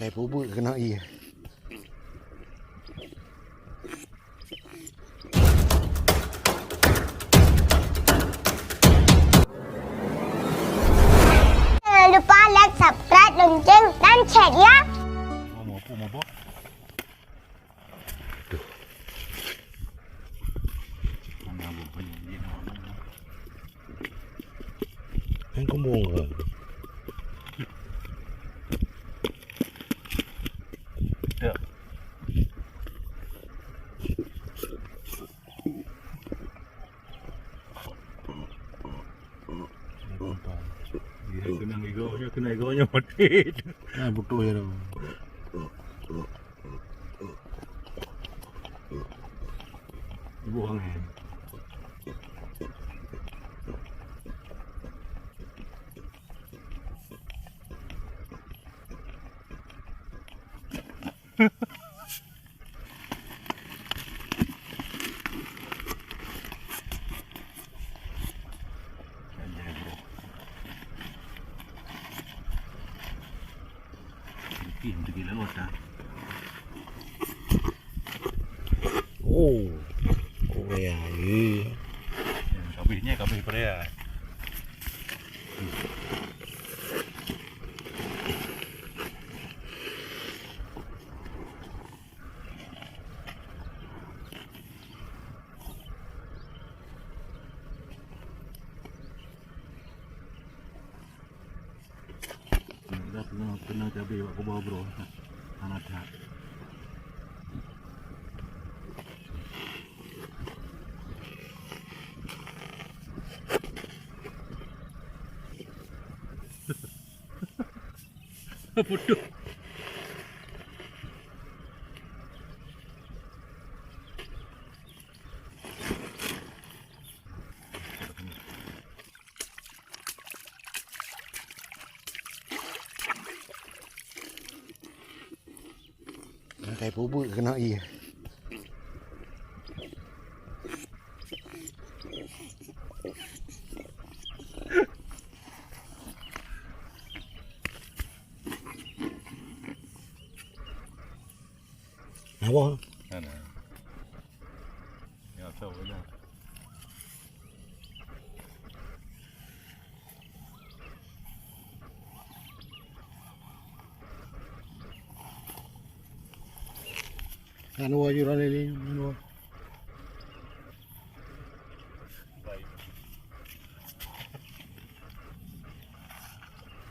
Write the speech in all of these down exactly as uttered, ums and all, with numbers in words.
Kai peubuet keunoe ié. Jangan lupa like, subscribe, lonceng, dan share ya. Nyan keumbung ke? Tak. Dia kena ego, dia kena ego nya mati. Nah, betul ya. Buang eh. Mungkin pergi laut dah. Oh, Korea ye. Kabeh nya kabeh Korea. Dah kena, kena cabai bak kubah, bro. Hana that. Putus. Kai peubuet keunoe ié. Nyawa. Ana. Ya, tahu dah. Nyan woe jih droeneuh nyoe, nyan woe.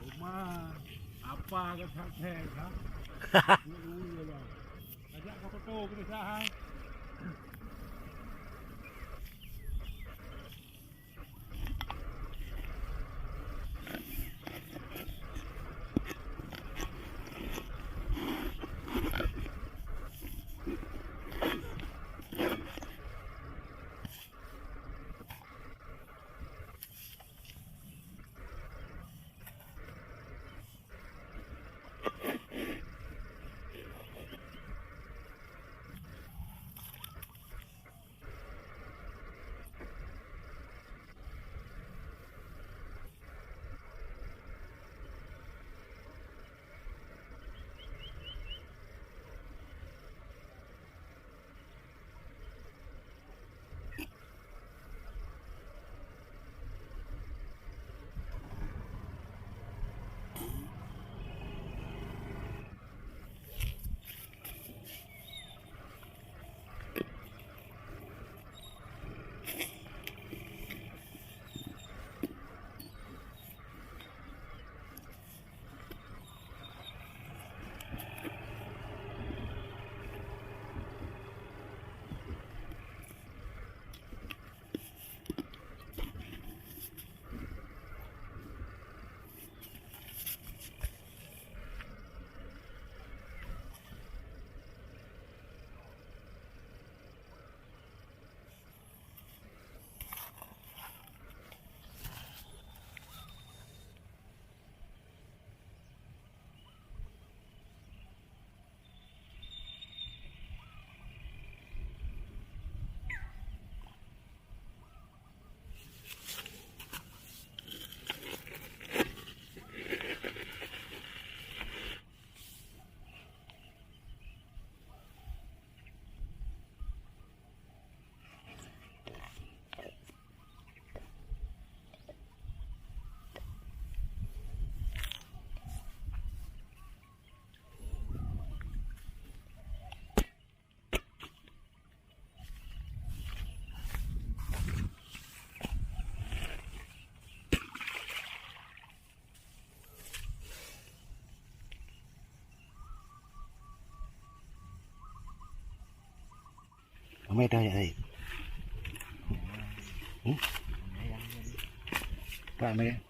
Uma, apa ke that, ha? Ajak ka foto keuneuk sah, hai. Mai dah ya, hai. Hmm? Tak mai.